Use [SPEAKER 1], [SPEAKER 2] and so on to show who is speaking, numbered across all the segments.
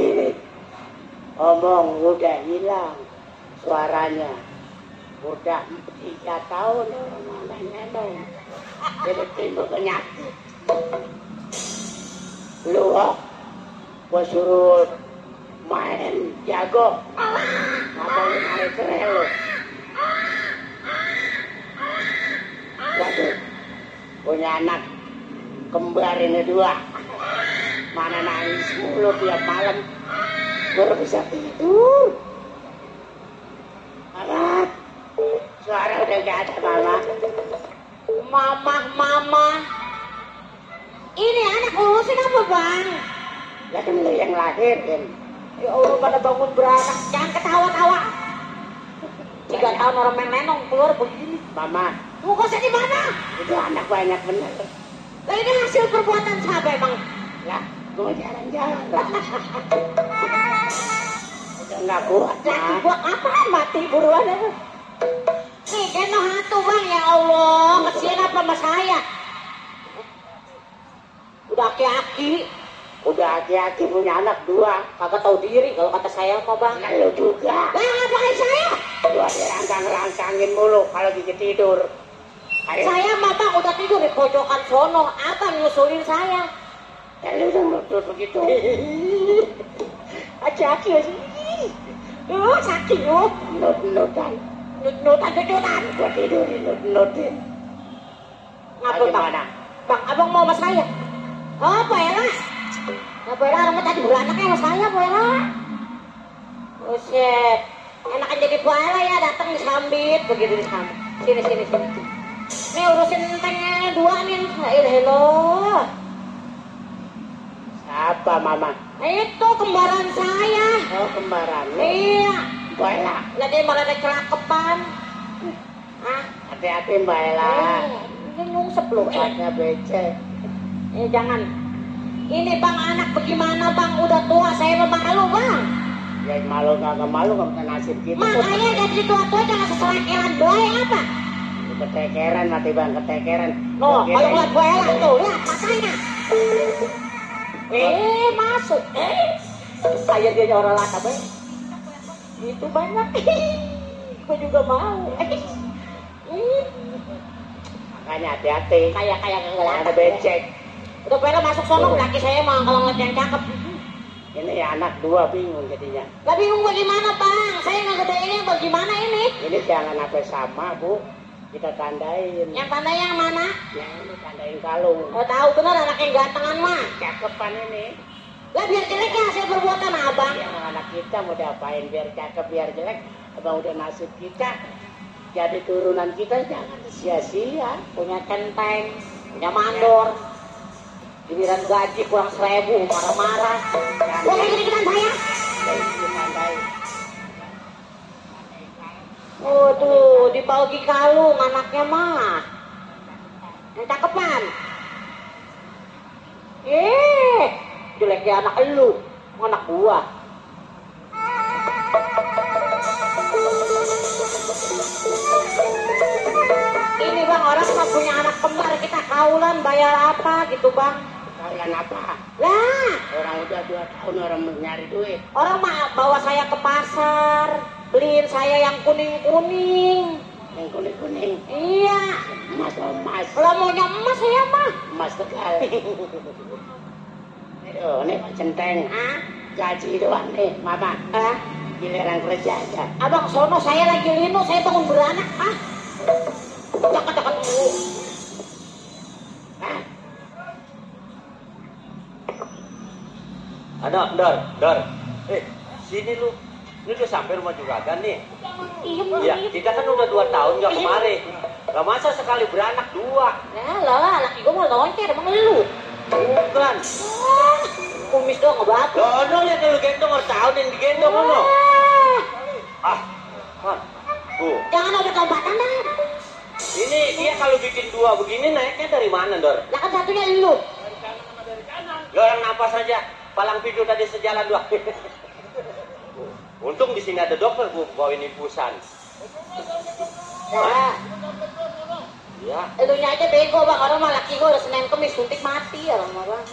[SPEAKER 1] begini. Omong udah hilang suaranya. Udah 3 tahun orang nenong. Jadi timbul penyakit. Lu gua suruh main jago. Apa lu main keren lu? Waduh, punya anak kembar ini 2. Mana nangis mulu tiap malam. Baru bisa tidur. Mama, suara udah gak ada Mama. Mama. Ini anak urusin apa bang? Lah kan lu yang lahirin. Ya Allah pada bangun beranak. Jangan ketawa-tawa. 3 tahun orang main lenong keluar begini. Mama. Mukosnya di mana? Itu anak banyak bener. Lah ini hasil perbuatan siapa emang? Lah, gua jalan-jalan. Udah nggak kuat. Lagi buat apa? Mati buruan aja. Nih, kena hantu bang ya Allah. Kesian apa sama saya? Udah aki-aki. Udah aki-aki punya anak 2. Kagak tahu diri kalau kata saya apa bang? Nah, lu juga. Lah ngapain saya? Lu dirangkang-rangkangin mulu kalau gigi tidur. Ayo. Saya mah bang udah tidur di pojokan sono. Apa nyusulin saya? Ya lu udah nutut begitu. Aki-aki aja. Sakit lu. Nut-nutan. Nut-nutan. Gua tidurin nut-nutin. Ngapa bang? Bang, abang mau sama saya? Apa ya lah? Apa ya lah? Orang tadi beranaknya sama saya apa ya lah? Buset. Enakan jadi pala ya datang disambit begitu disambit. Sini. Nih urusin tengnya 2 nih. Hello. Siapa mama? Itu kembaran saya. Oh kembaran lu? Iya. Mbak Ella. Lah dia malah ada celakepan. Hati-hati Mbak Ella. Ini nyungsep lu. Ada becek. Jangan. Ini bang anak bagaimana bang? Udah tua saya malu bang. Ya malu kagak malu kamu kan nasib gitu. Makanya dari tua-tua jangan seselekeran doang apa? Ketekeran mati bang, ketekeran. Loh, kalau buat Mbak Ella tuh, lihat matanya. Masuk. Saya dia orang laka bang. Itu banyak. Gue juga mau. Makanya hati-hati. Kayak ngelak. Ada becek. Udah pada masuk sono laki saya mau kalau ngeliat yang cakep. Ini ya anak 2 bingung jadinya. Lah bingung bagaimana bang? Saya nggak kebayangnya bagaimana ini? Ini jangan apa sama bu. Kita tandain. Yang tanda yang mana? Yang ini tandain kalung. Oh tahu bener anak yang gantengan mah. Cakepan ini. Lah biar jeleknya hasil perbuatan abang. Ya anak kita mau diapain biar cakep biar jelek. Abang udah nasib kita. Jadi turunan kita jangan sia-sia. Punya centeng, punya mandor. Giliran gaji kurang 1000 marah-marah. Wah gini-ginian saya. Oh tuh di Paugi kalung anaknya mah. Yang cakepan. Jeleknya anak elu, anak gua. Ini bang orang mah punya anak kembar kita kaulan bayar apa gitu bang? Kalian apa? Lah, orang udah 2 tahun orang nyari duit. Orang mah bawa saya ke pasar, beliin saya yang kuning-kuning. Yang kuning-kuning? Iya. Emas. Kalau maunya emas saya mah. Emas Tegal. Ini Pak Centeng. Gaji doang nih, mama. Giliran kerja aja. Abang sono saya lagi linu, saya bangun beranak. Dekat-dekat dulu.
[SPEAKER 2] Ada, Dor. Sini lu. Lu udah sampai rumah juragan nih. Iya, kita kan udah 2 tahun gak kemari. Gak masa sekali beranak 2.
[SPEAKER 1] Lah, laki gua mau loncer, emang lu.
[SPEAKER 2] Bukan.
[SPEAKER 1] Kumis doang ngebatu.
[SPEAKER 2] Dono lihat lu gendong orang tahun yang digendong lu. Tuh.
[SPEAKER 1] Jangan ada lompatan dah.
[SPEAKER 2] Ini dia kalau bikin 2 begini naiknya dari mana, Dor?
[SPEAKER 1] Lah kan satunya lu.
[SPEAKER 2] Dari kanan sama dari kanan. Lu orang napas aja. Palang pintu tadi sejalan 2. Untung di sini ada dokter gua bawain infusan. Ya.
[SPEAKER 1] Elunya aja bego bang, orang mah laki gua udah Senin Kemis suntik mati orang mah bang.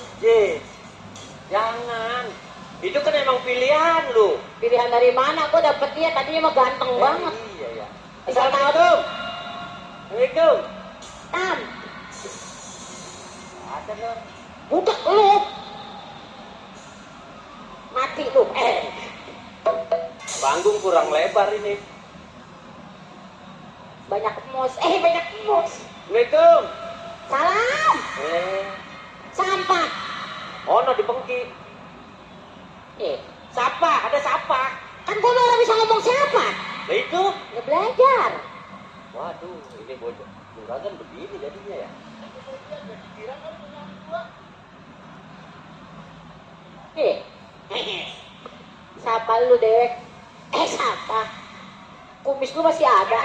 [SPEAKER 2] Jangan. Itu kan emang pilihan lu.
[SPEAKER 1] Pilihan dari mana? Gua dapet dia tadinya mah ganteng banget.
[SPEAKER 2] Iya ya.
[SPEAKER 1] Assalamualaikum.
[SPEAKER 2] Assalamualaikum.
[SPEAKER 1] Tam.
[SPEAKER 2] Ada lu.
[SPEAKER 1] Budak lu. Mati lu.
[SPEAKER 2] Panggung kurang lebar ini.
[SPEAKER 1] Banyak emus. Banyak emus.
[SPEAKER 2] Assalamualaikum.
[SPEAKER 1] Salam. Sampah.
[SPEAKER 2] Oh, no dipengki. Sapa, ada sapa.
[SPEAKER 1] Kan gua nggak bisa ngomong siapa.
[SPEAKER 2] Nah itu.
[SPEAKER 1] Ya belajar.
[SPEAKER 2] Waduh, ini bocah. Juragan begini jadinya ya.
[SPEAKER 1] Siapa lu, Dek? Siapa? Kumis lu masih ada.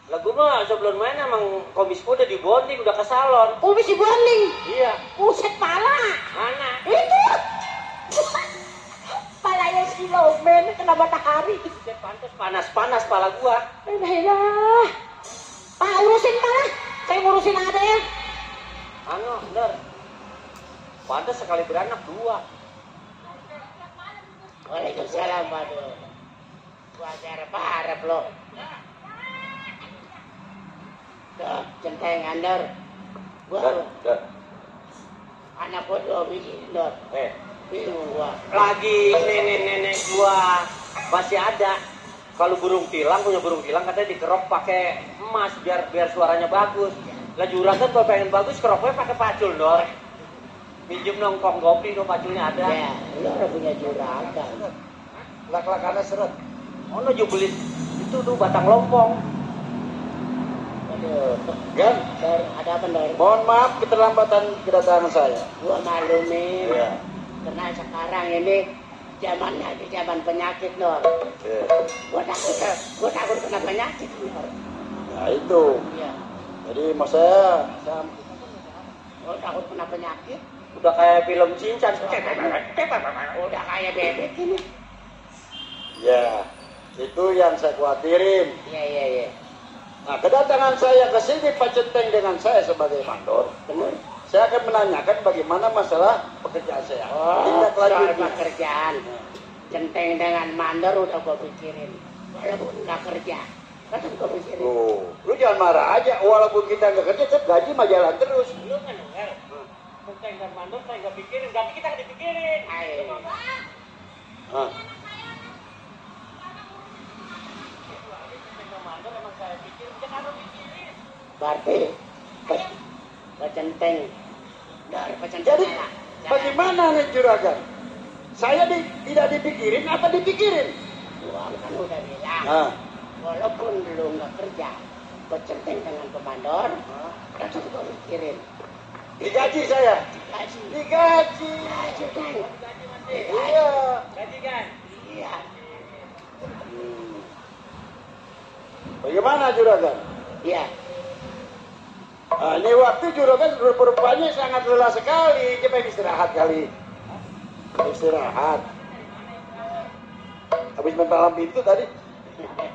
[SPEAKER 2] Lagu mah sebelum main emang komisku udah dibonding, udah ke salon.
[SPEAKER 1] Kumis dibonding?
[SPEAKER 2] Iya.
[SPEAKER 1] Buset pala.
[SPEAKER 2] Mana?
[SPEAKER 1] Itu. Palanya si Lomen kena matahari.
[SPEAKER 2] Pantas panas-panas pala gua.
[SPEAKER 1] Elah. Pak urusin pala. Saya ngurusin ada ya.
[SPEAKER 2] Bener. Pantas sekali beranak 2.
[SPEAKER 1] Waalaikumsalam, waduh. Gua harap lo. Duh, centeng Andor. Gua anak gua 2 biji, Andor. Bingung gua.
[SPEAKER 2] Lagi nenek-nenek gua masih ada. Kalau burung tilang, punya burung tilang katanya dikerok pakai emas biar suaranya bagus. Lah juragan kalau pengen bagus keroknya pakai pacul, Dor. Minjem nongkrong kopi dong, paculnya ada.
[SPEAKER 1] Ya, lu udah punya juragan.
[SPEAKER 2] Lak-lakannya seret. Oh, no jubelit itu tuh batang lompong.
[SPEAKER 1] Aduh,
[SPEAKER 3] Gan,
[SPEAKER 1] ada apa, Dor?
[SPEAKER 3] mohon maaf keterlambatan kedatangan saya.
[SPEAKER 1] Gua maklumin.
[SPEAKER 3] Iya.
[SPEAKER 1] Karena sekarang ini zaman penyakit, Dor. Gua takut kena penyakit, Dor.
[SPEAKER 3] Nah itu.
[SPEAKER 1] Iya.
[SPEAKER 3] Jadi mas saya
[SPEAKER 1] Gua takut kena penyakit.
[SPEAKER 2] Udah kayak film Cincan.
[SPEAKER 1] Udah kayak bebek ini.
[SPEAKER 3] ya itu yang saya khawatirin.
[SPEAKER 1] Iya.
[SPEAKER 3] Nah kedatangan saya ke sini Pak Centeng dengan saya sebagai mandor.
[SPEAKER 1] Benar.
[SPEAKER 3] Saya akan menanyakan bagaimana masalah pekerjaan saya.
[SPEAKER 1] Soal
[SPEAKER 3] lanjutnya.
[SPEAKER 1] pekerjaan. Centeng dengan mandor udah gua pikirin. Walaupun nggak kerja, kan gua pikirin.
[SPEAKER 3] Lu jangan marah aja. Walaupun kita nggak kerja, tetap gaji mah jalan terus.
[SPEAKER 2] Lu kan dengar. Centeng dan mandor saya nggak pikirin, tapi kita nggak dipikirin.
[SPEAKER 1] Ayo.
[SPEAKER 3] Hah.
[SPEAKER 1] Berarti Pak Centeng dari Pak Centeng.
[SPEAKER 3] Jadi bagaimana nih juragan? Saya tidak dipikirin apa dipikirin?
[SPEAKER 1] Gua kan udah bilang.
[SPEAKER 3] Nah.
[SPEAKER 1] Walaupun lu nggak kerja, Pak Centeng dengan pemandor, kan gua pikirin.
[SPEAKER 3] Digaji saya. Digaji.
[SPEAKER 1] Kan?
[SPEAKER 3] Iya.
[SPEAKER 2] Gaji kan?
[SPEAKER 1] Iya.
[SPEAKER 3] Bagaimana juragan?
[SPEAKER 1] Iya.
[SPEAKER 3] Nah, ini waktu juragan rupanya sangat lelah sekali. Coba istirahat kali. Istirahat. Habis malam itu tadi.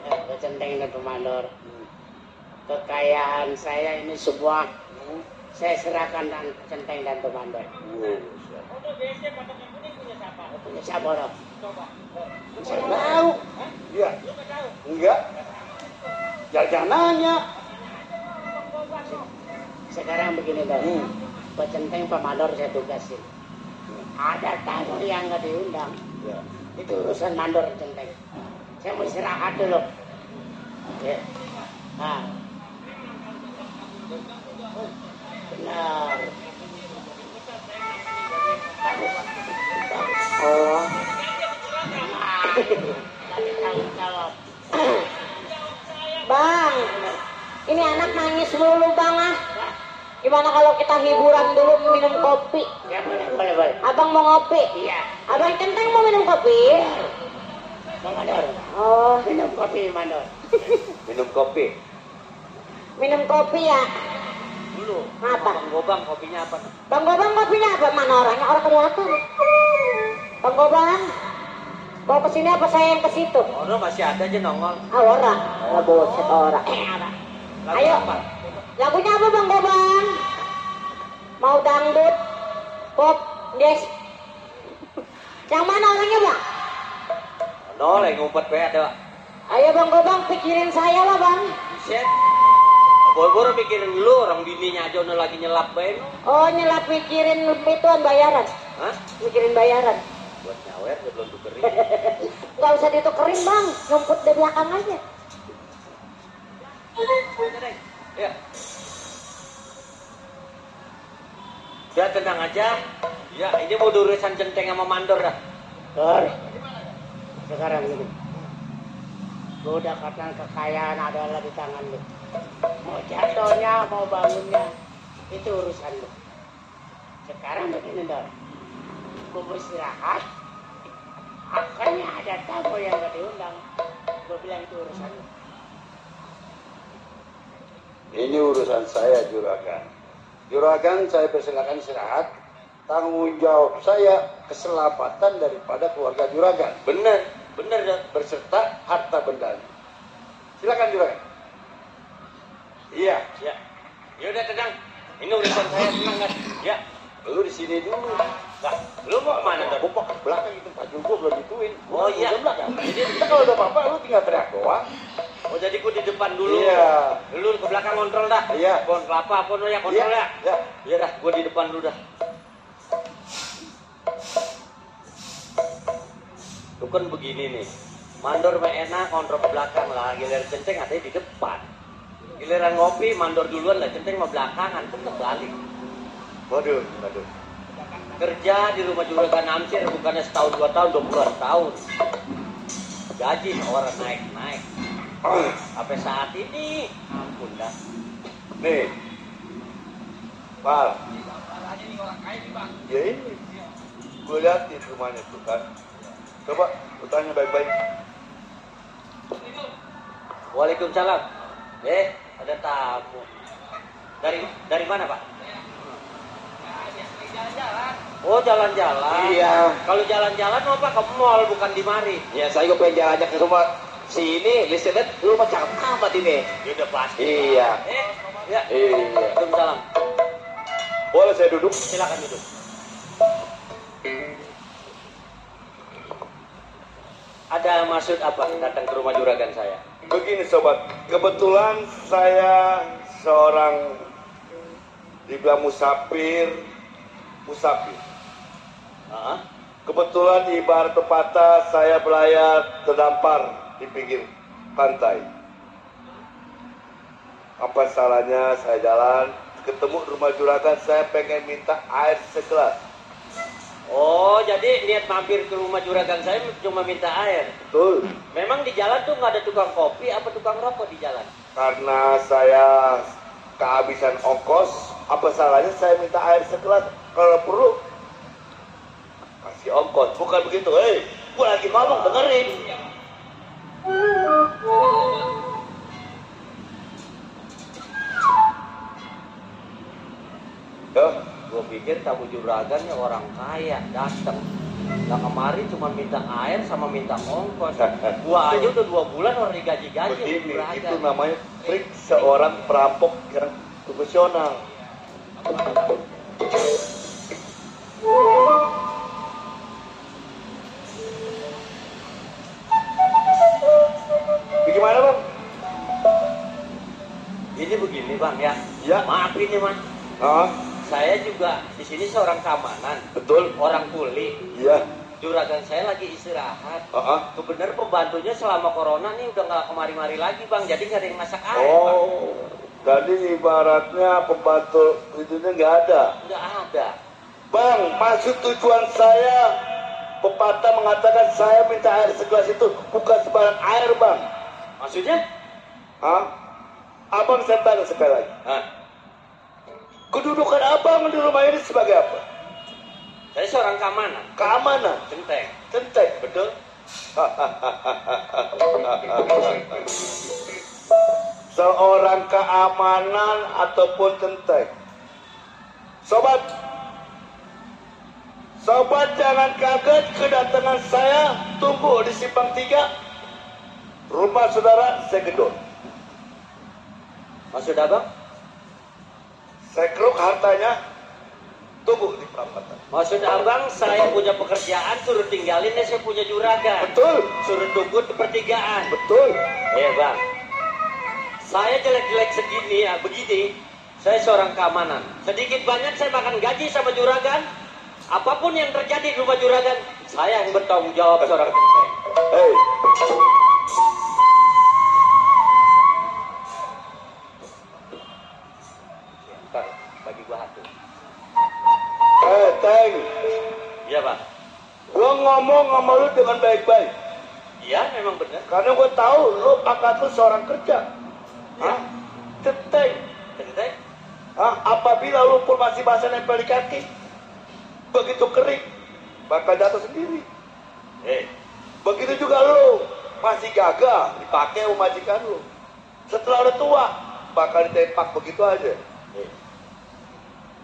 [SPEAKER 1] Pak Centeng dan pemandor. Kekayaan saya ini semua saya serahkan dan Centeng dan pemandor. Punya siapa dong?
[SPEAKER 3] Saya tahu. Iya. Enggak. Jangan nanya.
[SPEAKER 1] Sekarang begini dong. Pak Centeng pemandor saya tugasin. Ada tamu yang nggak diundang.
[SPEAKER 3] Ya.
[SPEAKER 1] Itu urusan mandor Centeng. Saya mau istirahat dulu. Ya. Nah. Benar. Oh. Tanggung jawab. Bang, ini anak nangis melulu bang ah. Gimana kalau kita hiburan dulu minum kopi? Ya boleh. Abang mau ngopi? Iya. Abang Centeng mau minum kopi? Bang Mandor. Oh, minum kopi Mandor.
[SPEAKER 2] Minum kopi.
[SPEAKER 1] Minum kopi ya.
[SPEAKER 2] Dulu.
[SPEAKER 1] Apa?
[SPEAKER 2] Bang Gobang kopinya apa?
[SPEAKER 1] Bang Gobang kopinya apa? Mana orangnya? Orang kelihatan. Bang Gobang. Mau ke sini apa saya yang ke situ?
[SPEAKER 2] Orang masih ada aja nongol.
[SPEAKER 1] Orang. Ah, buset orang.
[SPEAKER 2] Lagu
[SPEAKER 1] Ayo.
[SPEAKER 2] apa?
[SPEAKER 1] Lagunya apa Bang Gobang? Mau dangdut, pop, des. Yang mana orangnya bang?
[SPEAKER 2] Lagi ngumpet be ada.
[SPEAKER 1] Ayo bang Gobang pikirin saya lah bang.
[SPEAKER 2] Set. Boro-boro pikirin lu, orang bininya aja udah lagi nyelap be.
[SPEAKER 1] Oh nyelap pikirin ituan bayaran.
[SPEAKER 2] Hah?
[SPEAKER 1] Mikirin bayaran.
[SPEAKER 2] Buat nyawer dia belum tukerin.
[SPEAKER 1] Gak usah ditukerin bang, ngumpet di belakang aja.
[SPEAKER 2] Ya. Udah tenang aja. Ya, ini mau urusan centeng sama mandor dah.
[SPEAKER 1] Sekarang gini. Gue udah katakan kekayaan adalah di tangan lu. Mau jatuhnya, mau bangunnya, itu urusan lu. Sekarang begini Dor. Gue beristirahat. Akhirnya ada tamu yang gak diundang. Gue bilang itu urusan lu.
[SPEAKER 3] Ini urusan saya Juragan. Juragan saya persilakan istirahat. Tanggung jawab saya keselamatan daripada keluarga Juragan.
[SPEAKER 2] Bener dah.
[SPEAKER 3] Berserta harta bendanya. Silakan Juragan. Iya.
[SPEAKER 2] Ya. Ya udah tenang. Ini urusan saya tenang kan. Ya.
[SPEAKER 3] Lu di sini dulu.
[SPEAKER 2] Nah, lu mau kemana Dor?
[SPEAKER 3] Gue ke belakang itu Pak Jul, gue belum gituin.
[SPEAKER 2] Oh iya.
[SPEAKER 3] Jadi kita kalau ada apa-apa lu tinggal teriak doang.
[SPEAKER 2] Oh jadi gua di depan dulu.
[SPEAKER 3] Iya.
[SPEAKER 2] Lu ke belakang kontrol dah.
[SPEAKER 3] Iya.
[SPEAKER 2] Pohon kelapa, pohon ya kontrol ya.
[SPEAKER 3] Iya.
[SPEAKER 2] Iya dah, gua di depan dulu dah. Lu kan begini nih. Mandor mah enak kontrol ke belakang lah, giliran centeng katanya di depan. Giliran ngopi mandor duluan lah, centeng mah belakangan, kan kebalik.
[SPEAKER 3] Waduh.
[SPEAKER 2] Kerja di rumah Juragan Amsir bukannya setahun 2 tahun, 20 tahun. Gaji orang naik. Sampai saat ini, ampun dah.
[SPEAKER 3] Nih. Pal. Ya ini. Gue lihat di rumahnya tuh kan. Coba lu tanya baik-baik.
[SPEAKER 2] Waalaikumsalam. Ada tamu. Dari mana, Pak? Jalan-jalan. Oh, jalan-jalan.
[SPEAKER 3] Iya.
[SPEAKER 2] Kalau jalan-jalan mau apa? Ke mall bukan di mari.
[SPEAKER 3] Ya saya juga pengen jalan-jalan ke rumah sini. Lihat lu macam amat ini.
[SPEAKER 2] Ya udah pasti.
[SPEAKER 3] Iya.
[SPEAKER 2] Ya.
[SPEAKER 3] Iya.
[SPEAKER 2] Waalaikumsalam.
[SPEAKER 3] Boleh saya duduk?
[SPEAKER 2] Silakan duduk. Ada maksud apa datang ke rumah juragan saya?
[SPEAKER 3] Begini sobat, kebetulan saya seorang dibilang musafir. Kebetulan ibarat pepatah saya belayar terdampar di pinggir pantai. Apa salahnya saya jalan ketemu rumah juragan, saya pengen minta air segelas.
[SPEAKER 2] Oh, jadi niat mampir ke rumah juragan saya cuma minta air.
[SPEAKER 3] Betul.
[SPEAKER 2] Memang di jalan tuh nggak ada tukang kopi apa tukang rokok di jalan?
[SPEAKER 3] Karena saya kehabisan ongkos, apa salahnya saya minta air segelas? Kalau perlu kasih ongkos, bukan begitu? Gua lagi ngomong, dengerin.
[SPEAKER 2] Gue pikir tamu juragannya orang kaya datang. Nah kemarin cuma minta air sama minta ongkos. Gua aja udah 2 bulan orang digaji-gaji.
[SPEAKER 3] Begini, itu namanya trik seorang perampok yang profesional. Bagaimana bang?
[SPEAKER 2] Ini begini bang ya.
[SPEAKER 3] Ya.
[SPEAKER 2] Maaf ini mas. Saya juga di sini seorang keamanan.
[SPEAKER 3] Betul.
[SPEAKER 2] Orang kuli.
[SPEAKER 3] Iya.
[SPEAKER 2] Juragan saya lagi istirahat.
[SPEAKER 3] Kebenar
[SPEAKER 2] Pembantunya selama corona nih udah nggak kemari-mari lagi bang. Jadi nggak ada yang masak air.
[SPEAKER 3] Oh, tadi ibaratnya pembantu itunya nggak ada.
[SPEAKER 2] Nggak ada.
[SPEAKER 3] Bang, maksud tujuan saya, pepatah mengatakan saya minta air segelas itu bukan sembarang air bang.
[SPEAKER 2] Maksudnya?
[SPEAKER 3] Abang saya tanya sekali lagi. Kedudukan abang di rumah ini sebagai apa?
[SPEAKER 2] Saya seorang keamanan.
[SPEAKER 3] Keamanan.
[SPEAKER 2] Centeng.
[SPEAKER 3] Betul. Seorang keamanan ataupun centeng. Sobat jangan kaget kedatangan saya. Tunggu di Simpang 3. Rumah saudara saya gedor.
[SPEAKER 2] Maksud abang?
[SPEAKER 3] Saya keruk hartanya, tunggu di perapatan.
[SPEAKER 2] Maksud abang, saya punya pekerjaan, suruh tinggalin ya saya punya juragan.
[SPEAKER 3] Betul.
[SPEAKER 2] Suruh tunggu di pertigaan.
[SPEAKER 3] Betul.
[SPEAKER 2] Iya bang. Saya jelek-jelek segini ya, begini. Saya seorang keamanan. Sedikit banyak saya makan gaji sama juragan. Apapun yang terjadi di rumah juragan, saya yang bertanggung jawab seorang centeng.
[SPEAKER 3] Hei.
[SPEAKER 2] Ntar, bagi gua satu.
[SPEAKER 3] Teng.
[SPEAKER 2] Iya bang.
[SPEAKER 3] Gua ngomong sama lu dengan baik-baik.
[SPEAKER 2] Iya memang benar.
[SPEAKER 3] Karena gua tahu lu akad lu seorang kerja.
[SPEAKER 2] Ya.
[SPEAKER 3] Centeng.
[SPEAKER 2] Centeng.
[SPEAKER 3] Apabila lumpur masih basah nempel di kaki, begitu kering, bakal jatuh sendiri. Begitu juga lu masih gagah dipakai sama majikan lu. Setelah udah tua, bakal ditempak begitu aja.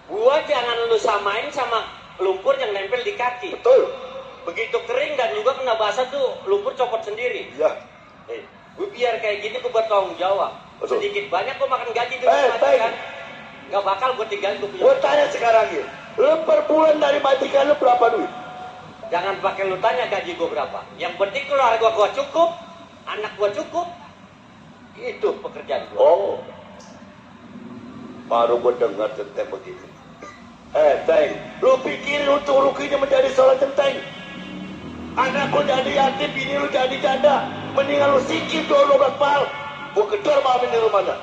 [SPEAKER 2] Gua jangan lu samain sama lumpur yang nempel di kaki.
[SPEAKER 3] Betul.
[SPEAKER 2] Begitu kering dan juga kena basah tuh lumpur copot sendiri.
[SPEAKER 3] Iya.
[SPEAKER 2] Gue biar kayak gini gue bertanggung jawab.
[SPEAKER 3] Betul.
[SPEAKER 2] Sedikit banyak gue makan gaji dulu majikan. Gak bakal gue tinggalin gue punya.
[SPEAKER 3] Gue tanya sekarang ya, lu per bulan dari majikan lu berapa duit?
[SPEAKER 2] Jangan pakai lu tanya gaji gue berapa. Yang penting keluarga gue cukup, anak gue cukup, itu pekerjaan gue.
[SPEAKER 3] Oh, baru gue dengar centeng begini. Teng, lu pikir untuk ruginya menjadi seorang centeng? Anak lu jadi yatim, bini lu jadi janda. Mendingan lu sikir 12 mal. Gue gedor malam ini rumahnya.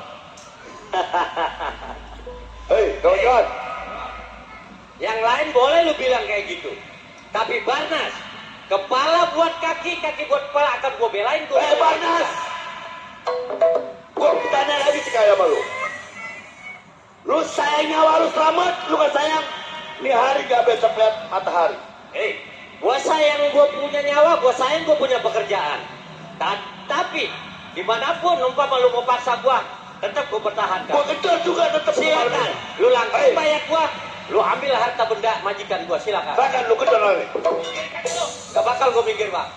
[SPEAKER 3] Hei, kawan-kawan.
[SPEAKER 2] Yang lain boleh lu bilang kayak gitu. Tapi Barnas, kepala buat kaki, kaki buat kepala akan gue belain gue.
[SPEAKER 3] Barnas, gue tanya lagi sekali sama lu. Lu sayang nyawa lu selamat, lu gak sayang ini hari gak besok lihat matahari.
[SPEAKER 2] Gue sayang gue punya nyawa, gue sayang gue punya pekerjaan. Tapi dimanapun umpama lu mau paksa gue, tetap gue pertahankan.
[SPEAKER 3] Gue gedor juga tetap.
[SPEAKER 2] Silakan, lu langkah bayar gue, lu ambil harta benda majikan gue, silakan.
[SPEAKER 3] Bahkan lu gedor lagi.
[SPEAKER 2] Gak bakal gue minggir bang.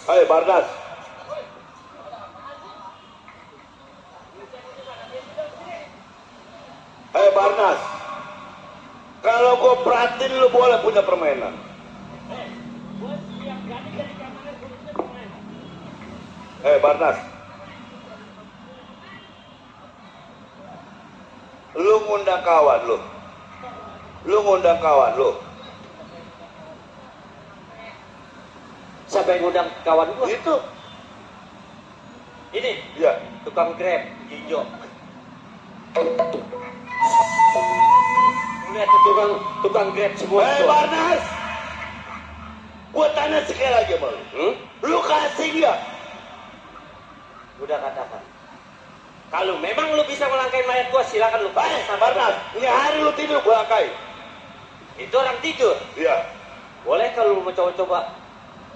[SPEAKER 3] Hei Barnas, hei Barnas, kalau gue perhatiin lu boleh punya permainan. Hei Barnas, lu ngundang kawan lu.
[SPEAKER 2] Siapa yang ngundang kawan gua?
[SPEAKER 3] Itu.
[SPEAKER 2] Ini?
[SPEAKER 3] Iya.
[SPEAKER 2] Tukang Grab, hijau. Lihat tukang Grab semua.
[SPEAKER 3] Hei Barnas, gua tanya sekali lagi sama lu. Lu kasih nggak?
[SPEAKER 2] Udah katakan. Kalau memang lu bisa melangkain mayat gua, silakan lu.
[SPEAKER 3] Barnas, ini hari lu tidur gua langkai.
[SPEAKER 2] Itu orang tidur.
[SPEAKER 3] Iya.
[SPEAKER 2] Boleh kalau lu mau coba-coba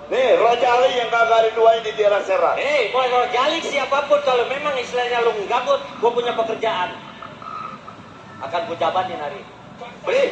[SPEAKER 3] Nih, Rojali yang kagak diduain di daerah Serang.
[SPEAKER 2] Mau Rojali siapapun kalau memang istilahnya lu gabut, gue punya pekerjaan. Akan gue jabatin hari ini.
[SPEAKER 3] Beli.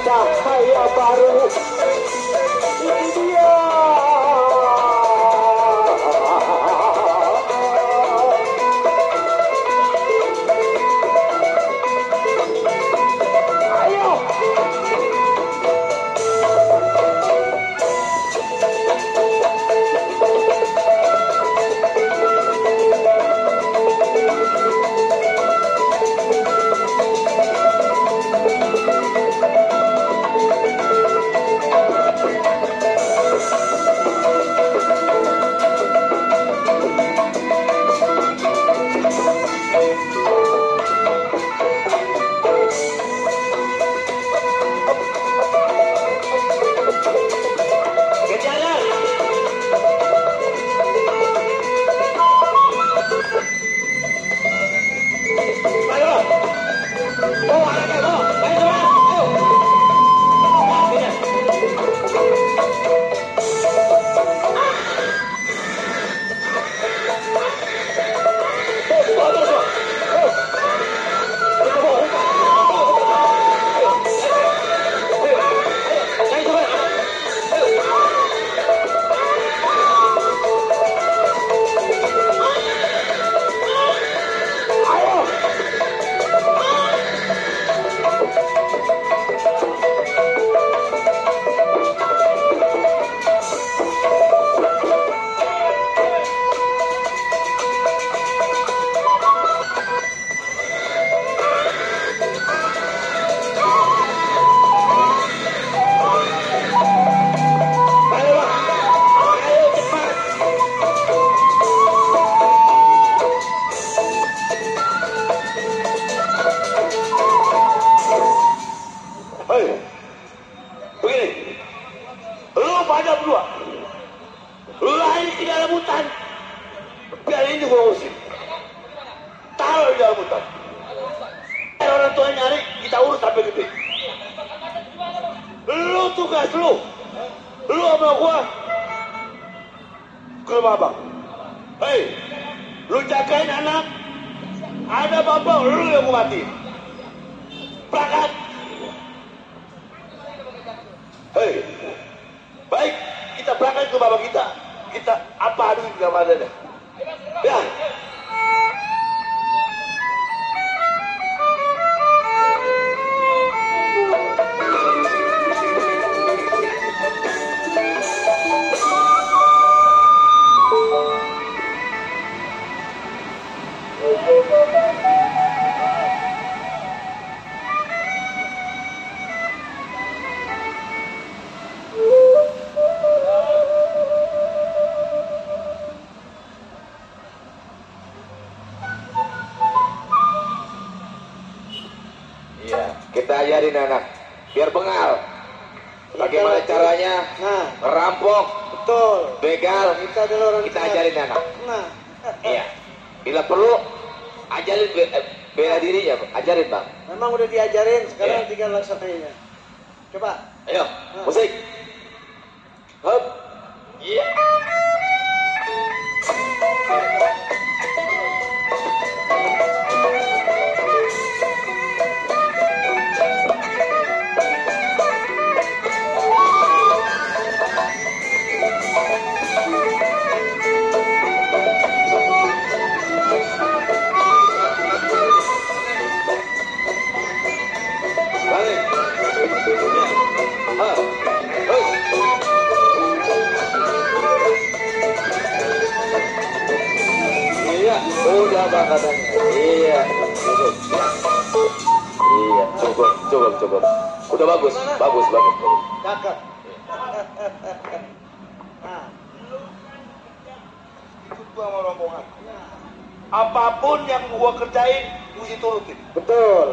[SPEAKER 4] Cahaya baru ini dia. Ayo. Tugas lu sama gua
[SPEAKER 3] ke rumah abang. Hei, lu jagain anak. Ada bapak, lu yang mau mati. Berangkat. Hei, baik, kita berangkat ke bapak kita. Kita apa adu di dalam ada dah. Ya. Kita ajarin anak biar bengal bagaimana caranya merampok,
[SPEAKER 4] betul,
[SPEAKER 3] begal.
[SPEAKER 4] kita
[SPEAKER 3] ajarin anak. Iya, bila perlu ajarin bela dirinya, ajarin bang.
[SPEAKER 4] Memang udah diajarin, sekarang tinggal laksanainnya. Coba,
[SPEAKER 3] ayo, musik. Hup. Iya. Udah bang katanya. Iya, cukup. Ya. Iya, cukup. Udah bagus.
[SPEAKER 4] cakep.
[SPEAKER 3] Ikut gua sama rombongan. Apapun yang gua kerjain, mesti turutin.
[SPEAKER 4] Betul.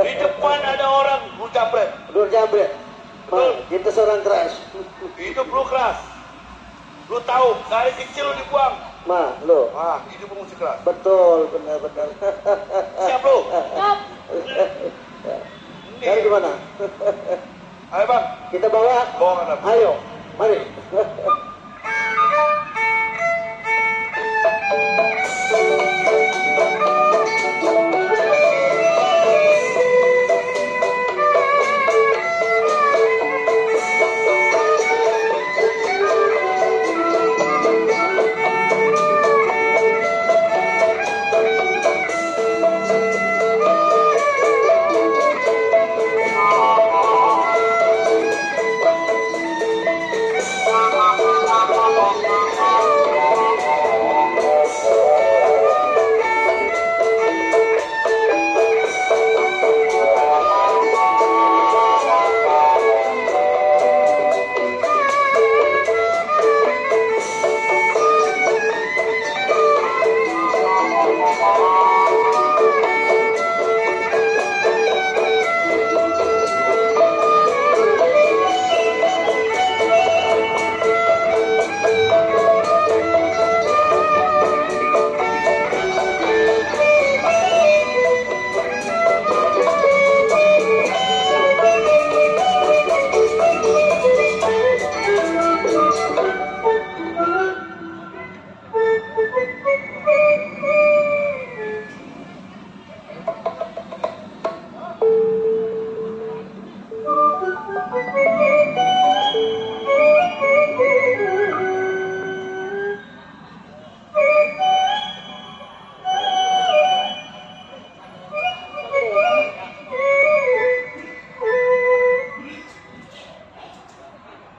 [SPEAKER 3] Di depan ada orang lu jambret.
[SPEAKER 4] Betul. Kita seorang keras.
[SPEAKER 3] Hidup lu keras. Lu tahu, dari kecil lu dibuang.
[SPEAKER 4] Lo.
[SPEAKER 3] Hidup lu mesti keras.
[SPEAKER 4] Betul, benar.
[SPEAKER 3] Siap lu?
[SPEAKER 1] Siap.
[SPEAKER 4] Dari gimana?
[SPEAKER 3] Ayo bang.
[SPEAKER 4] Kita bawa.
[SPEAKER 3] Bawa.
[SPEAKER 4] Ayo, mari.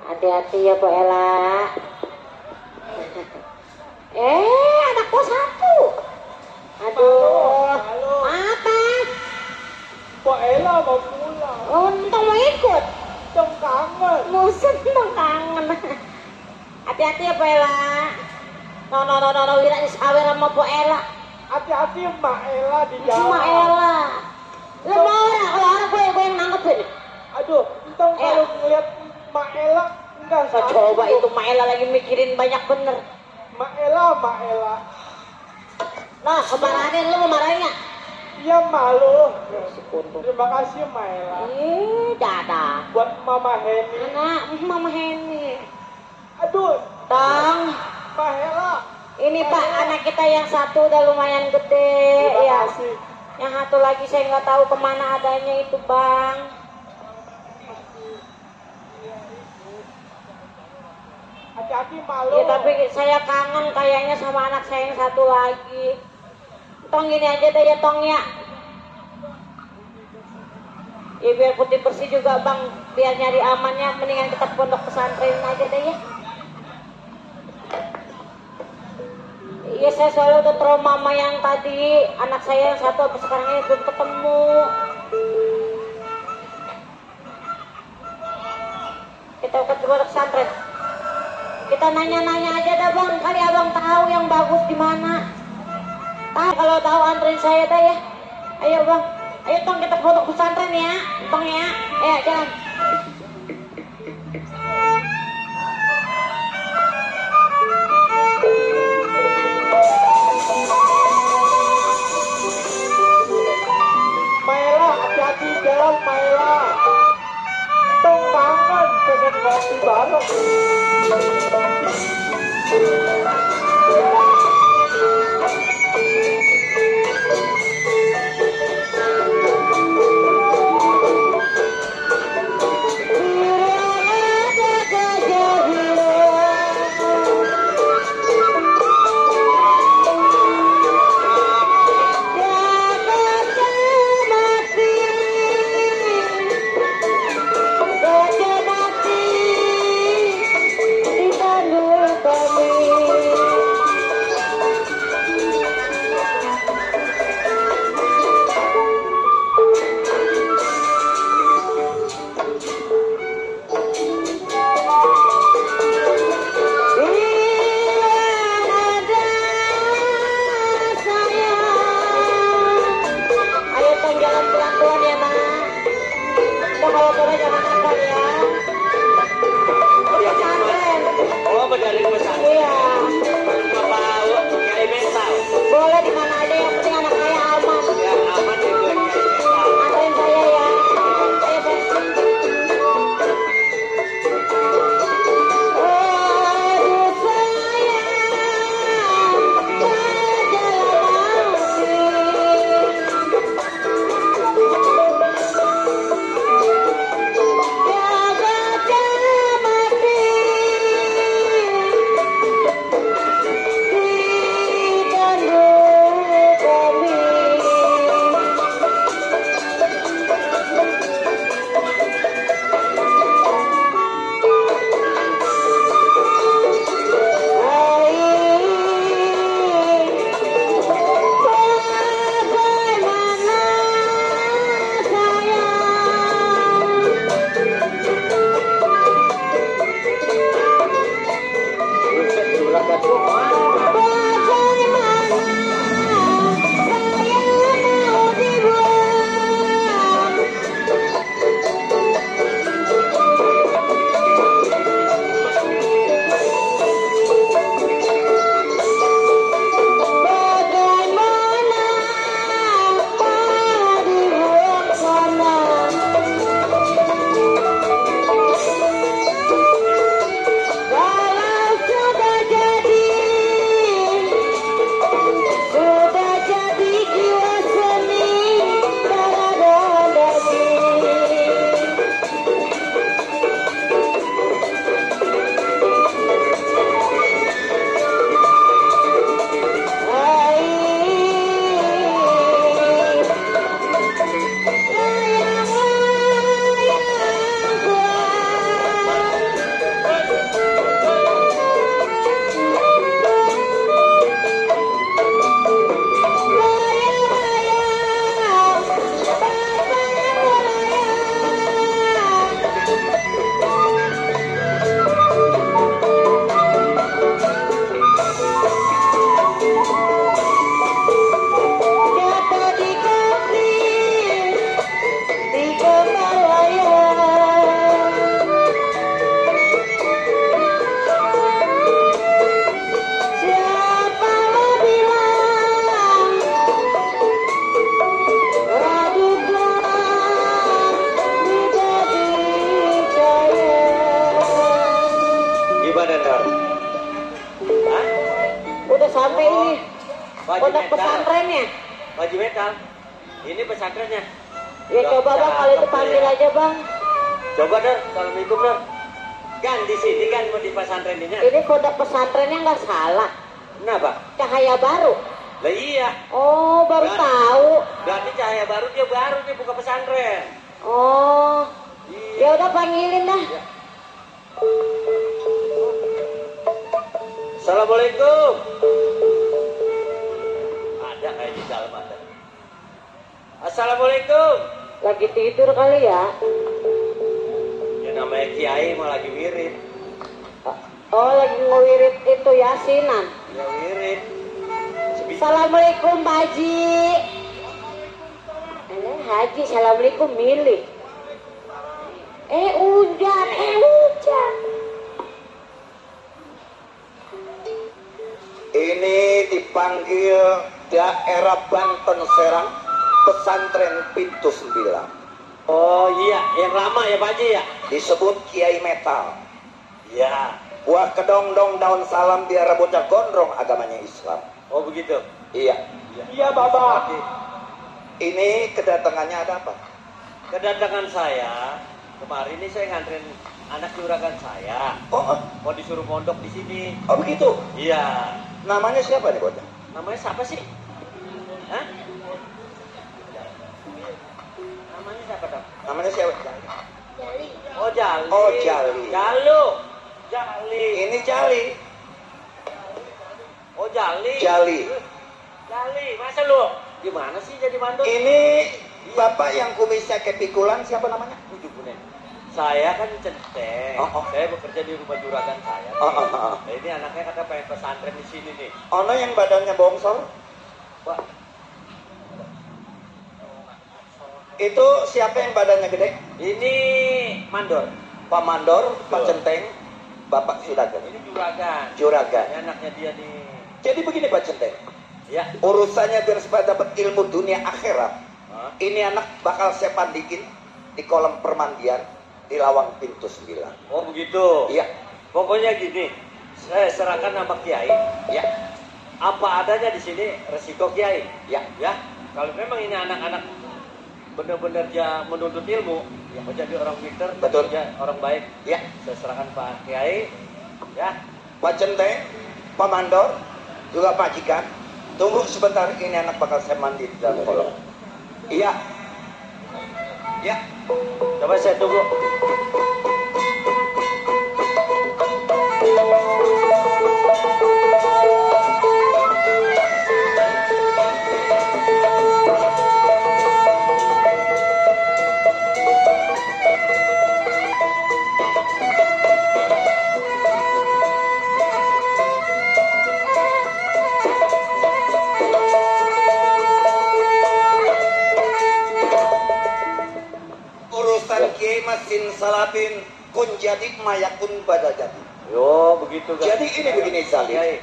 [SPEAKER 1] Hati-hati ya Bu Ella. Anak kos satu. Aduh. Apa?
[SPEAKER 4] Bu Ella mau pulang.
[SPEAKER 1] Untung mau ikut.
[SPEAKER 4] Dong kangen.
[SPEAKER 1] Musim dong kangen. Hati-hati ya Bu Ella. No, Wira disawer sama Bu Ella.
[SPEAKER 4] Hati-hati Mbak Ella di jalan.
[SPEAKER 1] Mbak Ella. Lu mau ya kalau orang gue yang nanggepin.
[SPEAKER 4] Aduh, entong kalau ngeliat Mbak Ella enggak
[SPEAKER 1] Saya coba itu Mbak Ella lagi mikirin banyak bener.
[SPEAKER 4] Mbak Ella.
[SPEAKER 1] Nah, kemarahin lu mau marahin nggak?
[SPEAKER 4] Iya malu.
[SPEAKER 1] Si kuntung.
[SPEAKER 4] Terima kasih Mbak Ella.
[SPEAKER 1] Dadah.
[SPEAKER 4] Buat Mama Heni.
[SPEAKER 1] Anak Mama Heni.
[SPEAKER 4] Aduh.
[SPEAKER 1] Tang. Ini Pak, anak kita yang satu udah lumayan gede. Ya. Yang satu lagi saya nggak tahu kemana adanya itu Bang.
[SPEAKER 4] Hati-hati malu.
[SPEAKER 1] Ya tapi saya kangen kayaknya sama anak saya yang satu lagi. Tong gini aja deh ya Tong ya. Ya biar putih bersih juga Bang, biar nyari amannya mendingan kita pondok pesantren aja deh ya. Iya saya soalnya udah trauma sama yang tadi, anak saya yang satu sampai sekarang ini belum ketemu. Kita ke pondok pesantren. Kita nanya-nanya aja dah Bang, kali Abang tahu yang bagus di mana. Kalau tahu anterin saya dah ya. Ayo Bang. Ayo Tong kita ke pondok pesantren ya. Tong ya. Ayo jalan.
[SPEAKER 4] Maela, hati-hati jalan Maela. Tong kangen pengen ngopi bareng.
[SPEAKER 1] udah sampai ini.
[SPEAKER 2] Baju
[SPEAKER 1] Pondok
[SPEAKER 2] metal.
[SPEAKER 1] pesantrennya.
[SPEAKER 2] Baju metal. Ini pesantrennya.
[SPEAKER 1] Ya coba bang, kalau itu panggil aja bang.
[SPEAKER 2] Coba Dor, assalamualaikum Dor. Kan di sini kan mau di pesantren ini.
[SPEAKER 1] Ini pondok pesantrennya nggak salah.
[SPEAKER 2] Kenapa?
[SPEAKER 1] Cahaya baru.
[SPEAKER 2] Lah iya.
[SPEAKER 1] Oh, baru tahu.
[SPEAKER 2] Berarti cahaya baru dia buka pesantren.
[SPEAKER 1] Oh,
[SPEAKER 2] Iya.
[SPEAKER 1] ya udah panggilin dah.
[SPEAKER 2] Assalamualaikum. Ada kayak di dalam ada. Assalamualaikum.
[SPEAKER 1] Lagi tidur kali ya?
[SPEAKER 2] Ya namanya Kiai malah lagi wirid.
[SPEAKER 1] Oh, lagi ngewirid itu yasinan.
[SPEAKER 2] Ya wirid.
[SPEAKER 1] Assalamualaikum Pak Haji. Haji, assalamualaikum milih. Hujan.
[SPEAKER 3] Ini dipanggil daerah Banten Serang, pesantren Pintu 9.
[SPEAKER 2] Oh iya, yang lama ya Pak Haji ya?
[SPEAKER 3] Disebut Kiai Metal.
[SPEAKER 2] Iya.
[SPEAKER 3] Buah kedongdong daun salam biar bocah gondrong agamanya Islam.
[SPEAKER 2] Oh begitu.
[SPEAKER 3] Iya.
[SPEAKER 4] Iya Bapak.
[SPEAKER 3] Ini kedatangannya ada apa?
[SPEAKER 2] Kedatangan saya kemarin ini saya nganterin anak juragan saya.
[SPEAKER 3] Oh,
[SPEAKER 2] Mau disuruh mondok di sini.
[SPEAKER 3] oh begitu.
[SPEAKER 2] Iya.
[SPEAKER 3] Namanya siapa nih bocah?
[SPEAKER 2] Namanya siapa sih? Hah? Namanya siapa dong?
[SPEAKER 3] Namanya siapa?
[SPEAKER 2] Oh Jali.
[SPEAKER 3] Oh, Jali.
[SPEAKER 2] Jalu. Jali.
[SPEAKER 3] Ini Jali.
[SPEAKER 2] Oh Jali.
[SPEAKER 3] Jali.
[SPEAKER 2] Jali. Masa lu? Gimana sih jadi mandor?
[SPEAKER 3] Ini bapak yang kumisnya kepikulan siapa namanya?
[SPEAKER 2] Tujuh bulan. Saya kan centeng.
[SPEAKER 3] Oh.
[SPEAKER 2] Saya bekerja di rumah juragan saya.
[SPEAKER 3] Oh.
[SPEAKER 2] Nah, ini anaknya kata pengen pesantren di sini nih.
[SPEAKER 3] Ono yang badannya bongsor?
[SPEAKER 2] Pak,
[SPEAKER 3] Itu siapa yang badannya gede?
[SPEAKER 2] ini mandor.
[SPEAKER 3] Pak Mandor, Pak
[SPEAKER 2] Betul.
[SPEAKER 3] Centeng, Bapak Sudagan.
[SPEAKER 2] Ini juragan.
[SPEAKER 3] Juragan.
[SPEAKER 2] Ini anaknya dia nih.
[SPEAKER 3] Jadi begini Pak Centeng,
[SPEAKER 2] Ya.
[SPEAKER 3] urusannya biar supaya dapat ilmu dunia akhirat.
[SPEAKER 2] Hah?
[SPEAKER 3] Ini anak bakal saya pandikin di kolam permandian di Lawang Pintu 9.
[SPEAKER 2] Oh begitu.
[SPEAKER 3] Iya,
[SPEAKER 2] Pokoknya gini, saya serahkan nama Kiai.
[SPEAKER 3] ya,
[SPEAKER 2] Apa adanya di sini resiko Kiai.
[SPEAKER 3] ya.
[SPEAKER 2] Ya. Kalau memang ini anak-anak benar-benar dia menuntut ilmu, ya menjadi orang pintar,
[SPEAKER 3] Betul.
[SPEAKER 2] dia orang baik.
[SPEAKER 3] Ya,
[SPEAKER 2] Saya serahkan Pak Kiai. Ya.
[SPEAKER 3] Pak Centeng, Pak Mandor, juga Pak Jikan. Tunggu sebentar, ini anak bakal saya mandi di dalam kolam. Iya. Ya.
[SPEAKER 2] Coba saya tunggu.
[SPEAKER 3] Urusan Kiai Masin Salatin kun jadi mayakun pada jadi.
[SPEAKER 2] Yo, begitu kan.
[SPEAKER 3] Jadi ini begini Salim.
[SPEAKER 2] Kiai.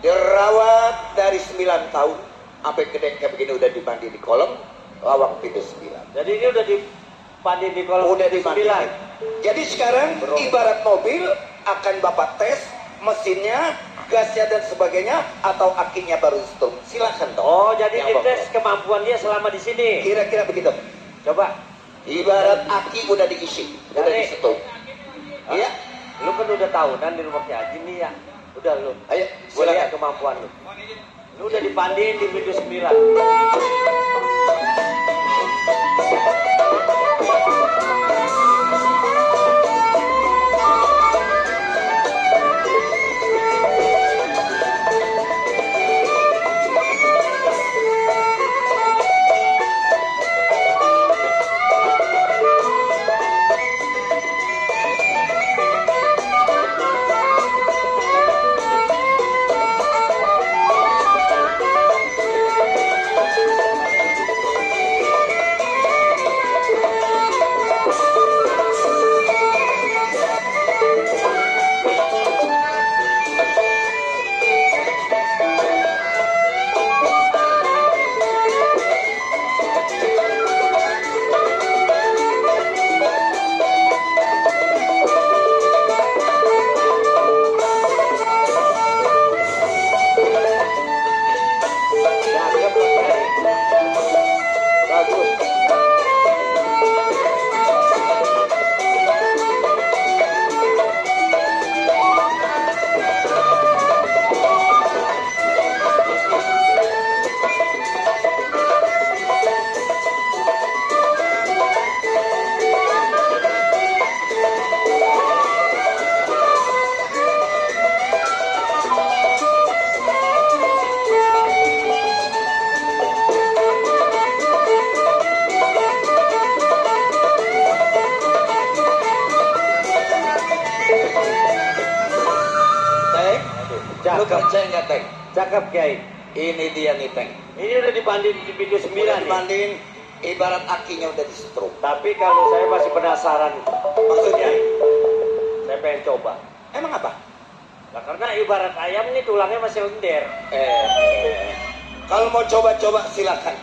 [SPEAKER 3] Dirawat dari 9 tahun sampai gede kayak begini udah dimandi di kolam Lawang Pintu 9.
[SPEAKER 2] Jadi ini udah dipandi di kolam
[SPEAKER 3] Udah
[SPEAKER 2] Pintu
[SPEAKER 3] dimandi.
[SPEAKER 2] 9.
[SPEAKER 3] Jadi sekarang
[SPEAKER 2] Bro.
[SPEAKER 3] ibarat mobil akan Bapak tes mesinnya, gasnya dan sebagainya atau akinya baru stop. Silakan toh.
[SPEAKER 2] Oh, jadi
[SPEAKER 3] Yang
[SPEAKER 2] dites
[SPEAKER 3] Bapak.
[SPEAKER 2] kemampuan dia selama di sini.
[SPEAKER 3] Kira-kira begitu.
[SPEAKER 2] Coba.
[SPEAKER 3] Ibarat aki udah diisi, udah
[SPEAKER 2] Dari.
[SPEAKER 3] di stop.
[SPEAKER 2] Hah?
[SPEAKER 3] Iya.
[SPEAKER 2] Lu kan udah tahunan di rumah Ki Haji nih ya. Udah lu.
[SPEAKER 3] Ayo,
[SPEAKER 2] Gue lihat
[SPEAKER 3] silakan.
[SPEAKER 2] kemampuan lu. Lu udah dipandiin di Pintu 9.
[SPEAKER 3] Lu percaya nggak, Teng?
[SPEAKER 2] Cakep, Kiai.
[SPEAKER 3] Ini dia nih, Teng.
[SPEAKER 2] Ini udah dibanding di video 9
[SPEAKER 3] Udah
[SPEAKER 2] nih.
[SPEAKER 3] dibanding, ibarat akinya udah di stroke.
[SPEAKER 2] Tapi kalau saya masih penasaran,
[SPEAKER 3] Maksudnya?
[SPEAKER 2] saya pengen coba.
[SPEAKER 3] Emang apa?
[SPEAKER 2] Nah, karena ibarat ayam nih tulangnya masih lender.
[SPEAKER 3] Kalau mau coba-coba silakan.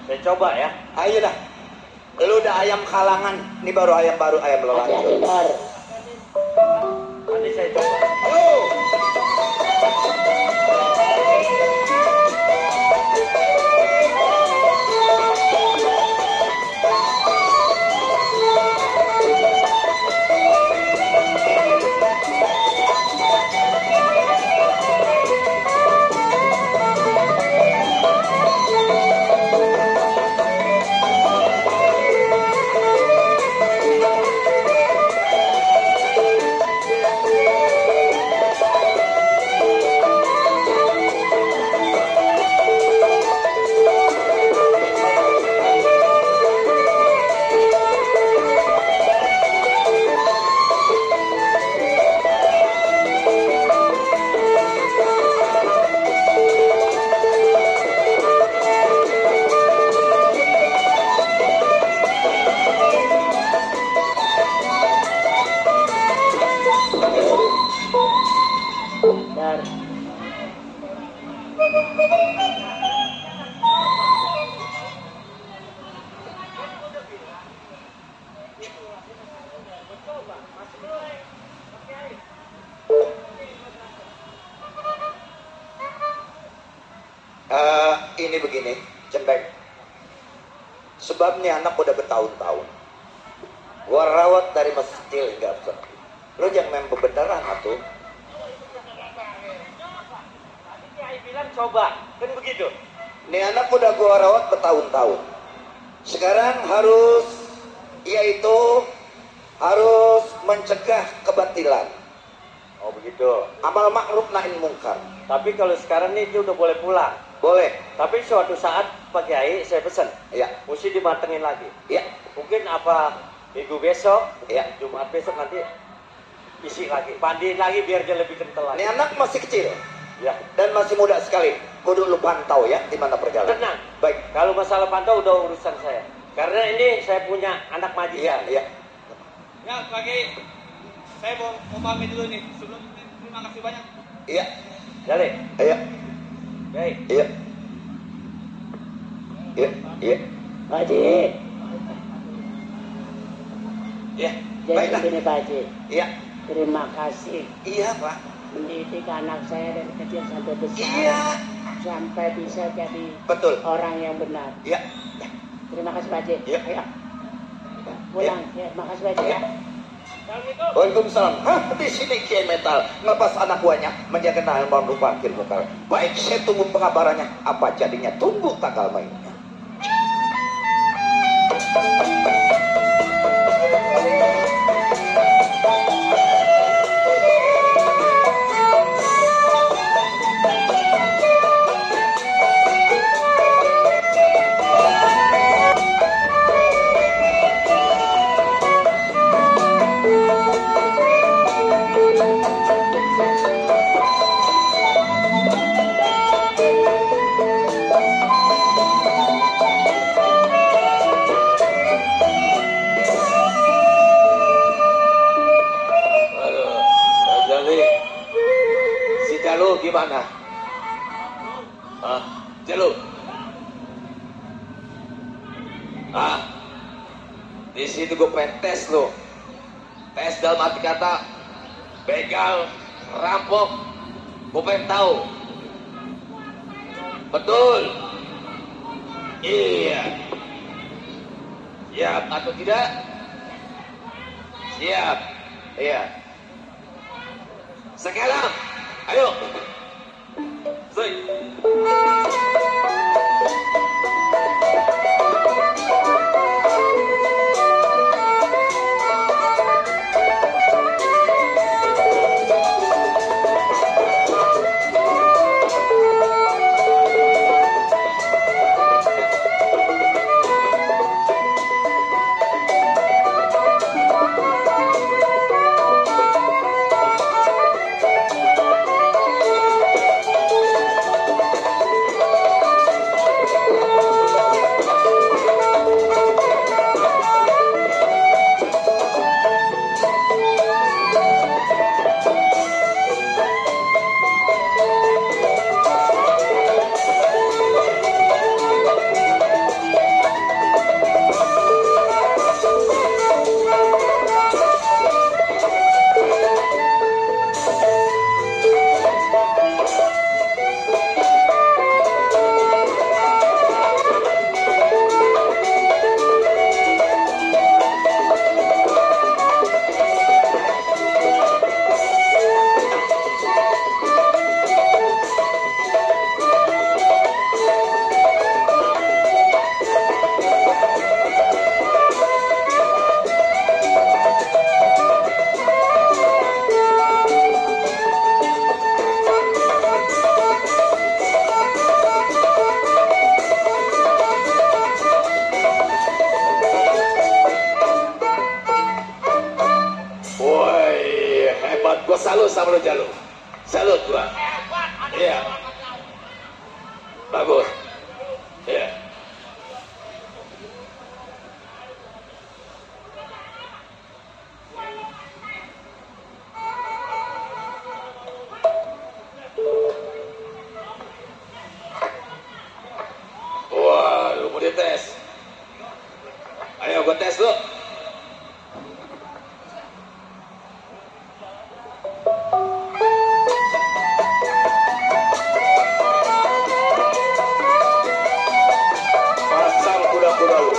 [SPEAKER 2] Saya coba ya.
[SPEAKER 3] Ayo dah. Lu udah ayam kalangan, ini baru ayam lelaki.
[SPEAKER 2] Nanti saya coba.
[SPEAKER 3] Ayo. Ini begini, Cendek. Sebab nih anak udah bertahun-tahun. Gua rawat dari masih kecil hingga besar. Lo jangan main bebenaran atuh.
[SPEAKER 2] Kiai bilang coba, kan begitu.
[SPEAKER 3] Nih anak udah gua rawat bertahun-tahun. Sekarang harus mencegah kebatilan.
[SPEAKER 2] Oh begitu.
[SPEAKER 3] Amal ma'ruf nahi mungkar.
[SPEAKER 2] Tapi kalau sekarang nih dia udah boleh pulang.
[SPEAKER 3] Boleh.
[SPEAKER 2] Tapi suatu saat Pak Kiai saya pesan,
[SPEAKER 3] Ya.
[SPEAKER 2] mesti dimatengin lagi.
[SPEAKER 3] Ya.
[SPEAKER 2] Mungkin apa minggu besok,
[SPEAKER 3] Ya.
[SPEAKER 2] Jumat besok nanti isi lagi, mandiin lagi biar dia lebih kental lagi.
[SPEAKER 3] Nih anak masih kecil
[SPEAKER 2] Ya.
[SPEAKER 3] dan masih muda sekali. Kudu lu pantau ya di mana perjalanan.
[SPEAKER 2] Tenang.
[SPEAKER 3] Baik.
[SPEAKER 2] Kalau masalah pantau udah urusan saya. Karena ini saya punya anak majikan.
[SPEAKER 3] Iya, iya.
[SPEAKER 5] Ya, Pak Kiai, saya mau pamit dulu nih. Sebelum terima kasih banyak.
[SPEAKER 3] Iya.
[SPEAKER 2] Jale,
[SPEAKER 3] Iya.
[SPEAKER 2] Kiai.
[SPEAKER 3] Iya. Iya. Iya.
[SPEAKER 1] Pak Haji,
[SPEAKER 3] Iya.
[SPEAKER 1] jadi
[SPEAKER 3] Baiklah.
[SPEAKER 1] begini Pak Haji,
[SPEAKER 3] Iya.
[SPEAKER 1] terima kasih
[SPEAKER 3] Iya, Pak.
[SPEAKER 1] mendidik anak saya dari kecil sampai besar,
[SPEAKER 3] Iya.
[SPEAKER 1] sampai bisa jadi
[SPEAKER 3] Betul.
[SPEAKER 1] orang yang benar.
[SPEAKER 3] Iya.
[SPEAKER 1] Terima kasih Pak Haji.
[SPEAKER 3] Iya.
[SPEAKER 1] Ayo. Pulang. Ya, terima kasih Pak Haji.
[SPEAKER 3] Iya.
[SPEAKER 1] Ya.
[SPEAKER 3] Waalaikumsalam. Hah, di sini Kiai Metal ngelepas anak buahnya menjaga nahan ma'ruf nahi mungkar. Baik, saya tunggu pengabarannya. Apa jadinya? Tunggu tanggal mainnya. Gimana? Jalu. Di situ gue pengen tes lo. Tes dalam arti kata begal, rampok. Gue pengen tahu. Betul. Iya. Siap atau tidak? Siap. Iya. Sekarang, ayo. Zui. lo Jalo. Salut gua. Iya. Bagus. Iya. Wah, lu mau dites? Ayo gua tes lu. Pasang kuda-kuda lu.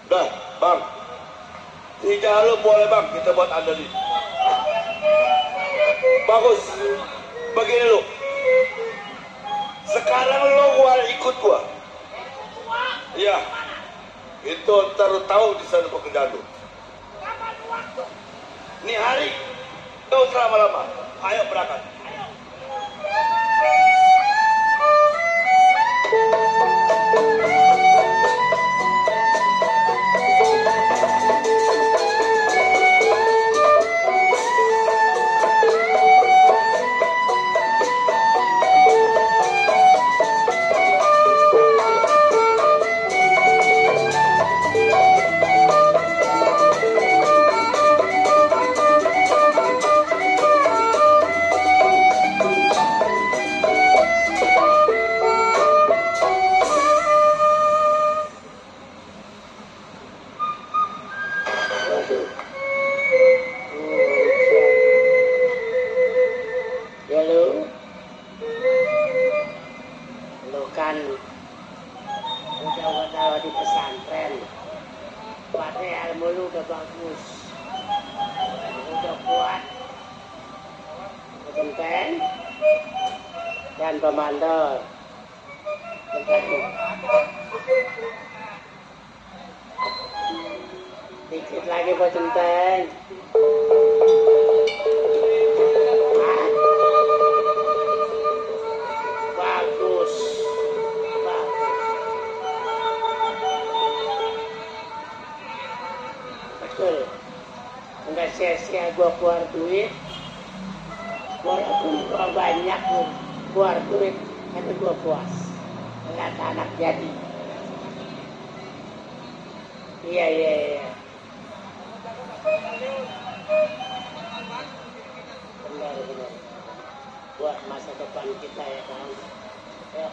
[SPEAKER 3] Dah, bang. Tiga lu boleh bang, kita buat andalin. Bagus. Begini lu. Sekarang lu gua ikut gua. Iya. Itu ntar lu tahu di sana pekerjaan lu. Ini hari. Gak usah lama-lama. Ayo berangkat.
[SPEAKER 1] Ya lu kan udah di pesantren, pakai ilmu lu udah bagus, udah kuat, genteng dan pemandor. Dikit lagi buat genteng. Bagus. Betul. Enggak sia-sia gua keluar duit. Walaupun gua banyak keluar duit, tapi gua puas. Lihat anak jadi. Iya. Benar. Buat masa depan kita ya kan. Ya.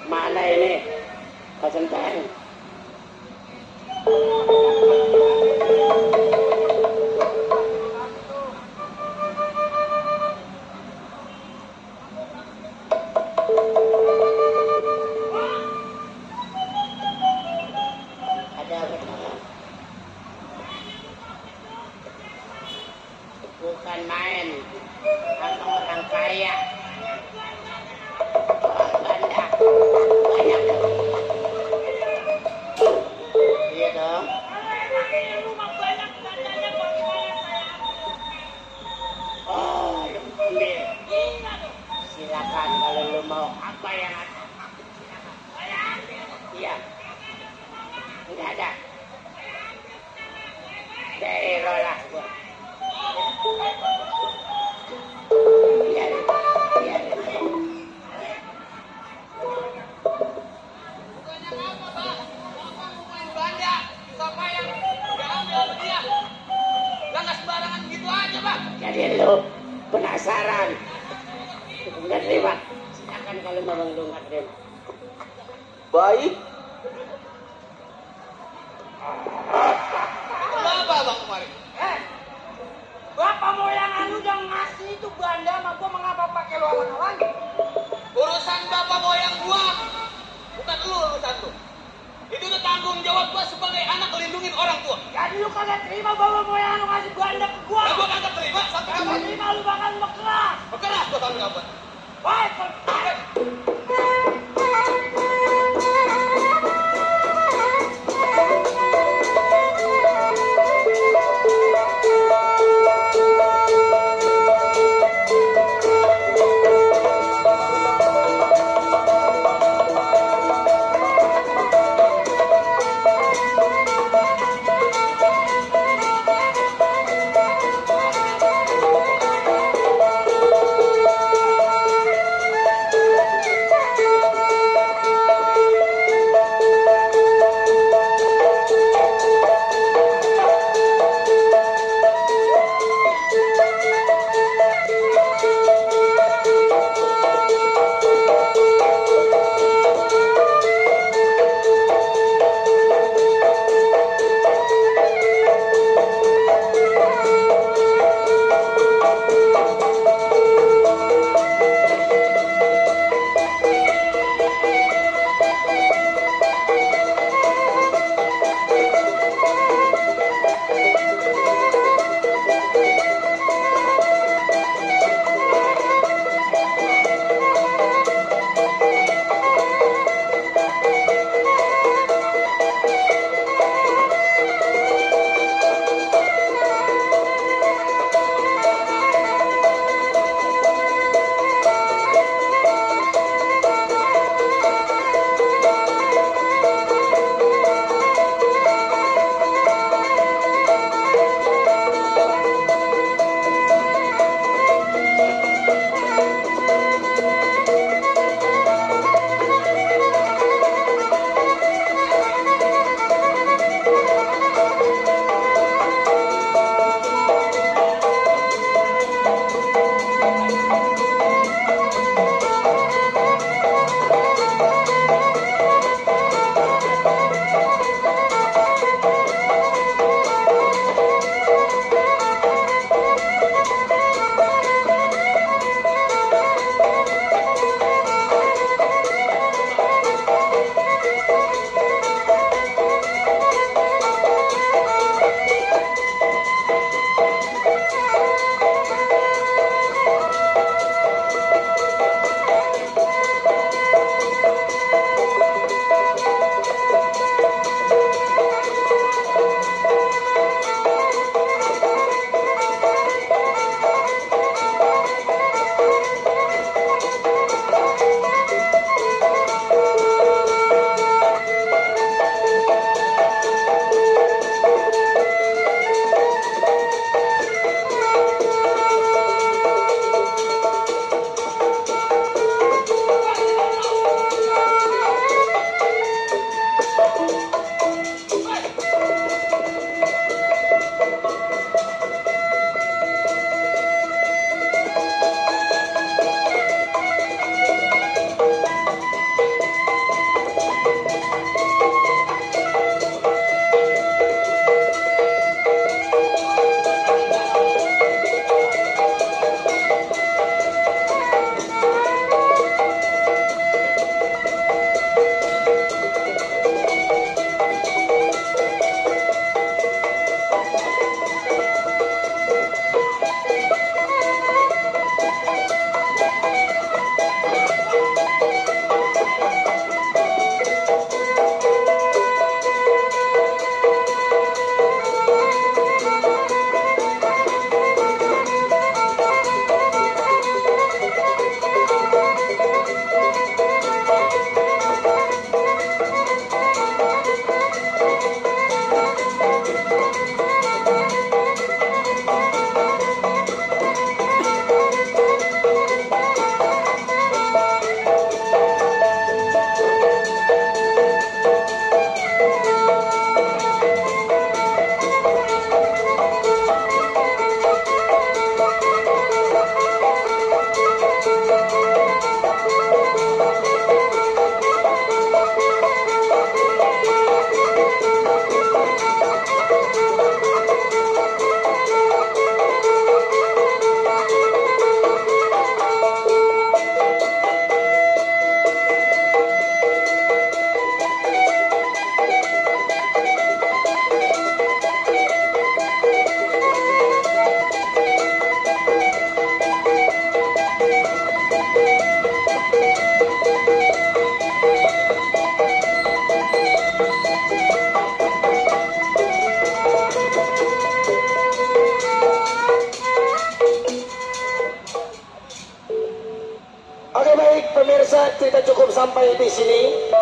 [SPEAKER 1] Mana ini? Pak Centeng. Ada apa? Bukan main sama orang kaya. Banyak. Iya dong. Oh, lu ambil. Silakan kalau lu mau apa yang ada. Iya. Enggak ada. Daerah lah gua. Biarin. Jadi lu penasaran. Enggak terima. Silakan kalau memang lu enggak terima.
[SPEAKER 2] Baik.
[SPEAKER 5] Kenapa bang kemarin?
[SPEAKER 1] Bapak moyangan lu udah ngasih itu banda sama gua, mengapa pakai lu awan-awan?
[SPEAKER 5] Urusan bapak moyang gua, bukan lu urusan lu. Itu tetangga
[SPEAKER 1] lu kagak terima bahwa mau yang ngasih ganda ke gua.
[SPEAKER 5] Nah, gua kagak terima sampai
[SPEAKER 1] Kagak
[SPEAKER 5] kapan?
[SPEAKER 1] terima lu bakal bekeras.
[SPEAKER 5] Bekeras gua sampai kapan?
[SPEAKER 1] Woi,
[SPEAKER 3] sampai di sini.